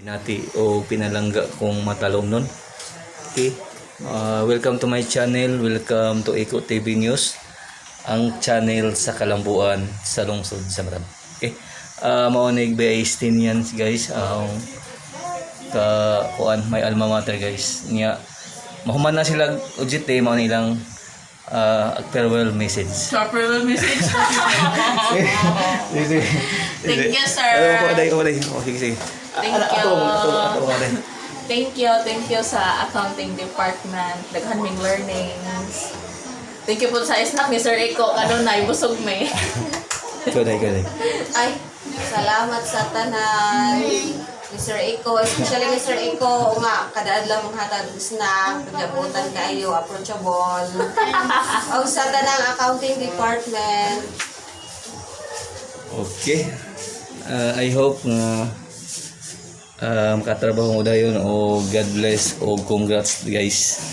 Pinati o pinalangga kong matalom nun. Okay. Welcome to my channel. Welcome to Eco TV News. Ang channel sa Kalambuan sa lungsod sa Marab. Okay. Mao ni yan, guys. Ang ka kuan, may alma mater, guys. Niya mahuman na sila UGT, mao na ilang farewell message. Farewell message. Thank you, sir. Ay, okay, okay. Oh, sige, sige. Thank Ato, you. ato, ato, ato. Thank you sa accounting department. Daghan ming learnings. Thank you po sa snack ni Sir Eko. Kanunay, busog may. Ikaw dai, ikaw dai. Ay, salamat sa tanan. Ni Sir Iko, especially ni Sir Iko, nga, kada adlaw mong hatag og snack, paglabutan kaayo, approachable. Og sa tanang accounting department. Okay. I hope nga makatrabaho mo dayon o God bless o congrats, guys.